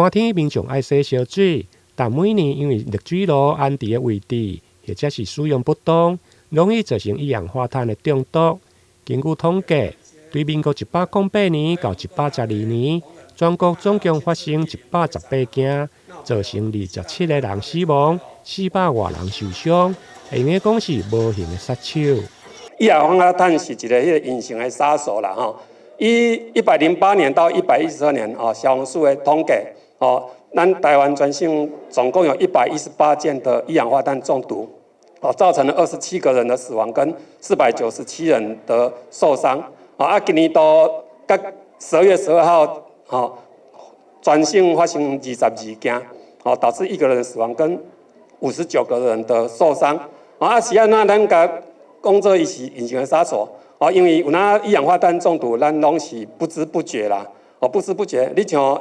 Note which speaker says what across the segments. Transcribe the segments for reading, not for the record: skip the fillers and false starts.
Speaker 1: 寒天民眾愛洗燒水，但每年因為熱水爐安置的位置或者是使用不當，容易造成一氧化碳的中毒。根據統計，對民國108年到112年，全國總共發生118件，造成27個人死亡，400外人受傷，會用講是無形的殺手。
Speaker 2: 一氧化碳是一个彼个隱形的殺手啦，吼！以108年到112年哦，消防署的統計哦，咱台灣全省總共有118件的一氧化碳中毒，哦，造成了27個人的死亡跟497人的受傷。啊，今年度佮12月12號，吼，全省發生22件，哦，導致一個人死亡跟59個人的受傷。啊，是按怎咱共講做伊是隱形的殺手？哦，因為有那一氧化碳中毒，咱攏是不知不覺啦。哦，不知不覺，你像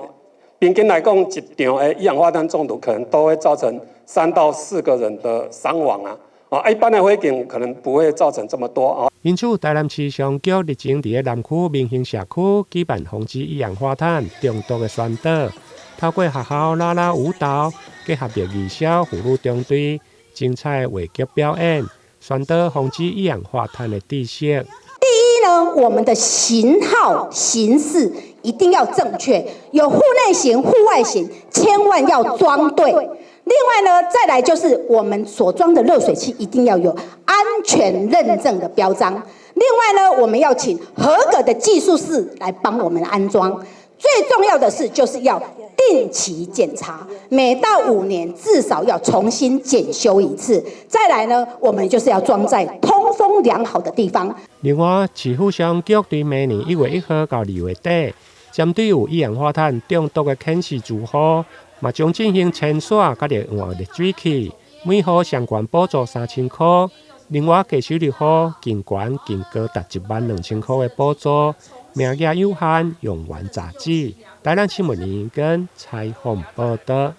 Speaker 2: 平均來講，一場的一氧化碳中毒可能都會造成3到4個人的傷亡啊。哦，一般的火警可能不會造成這麼多啊。
Speaker 1: 因此，台南市消防局日前佇咧南區民興社區舉辦防止一氧化碳中毒的宣導，透過學校啦啦舞蹈，結合著義消婦女中隊精彩的話劇表演，宣導防止一氧化碳的知識。
Speaker 3: 第一呢，我們的型號型式一定要正確，有戶內型、戶外型，千萬要裝對。另外呢，再來就是我們所裝的熱水器一定要有安全認證的標章。另外呢，我們要請合格的技術士來幫我們安裝。最重要的是，就是要定期檢查，每到5年至少要重新檢修一次。再來呢，我們就是要裝在通風良好的地方。
Speaker 1: 另外，市府消防局對明年1月1號到2月底，針對有一氧化碳中毒的顯示住戶，嘛將進行清洗佮換熱水器，每戶相關補助3000箍。另外，低收入戶更懸更高達1萬2千箍的補助，名額有限，用完即止。台南新聞跟採訪報道。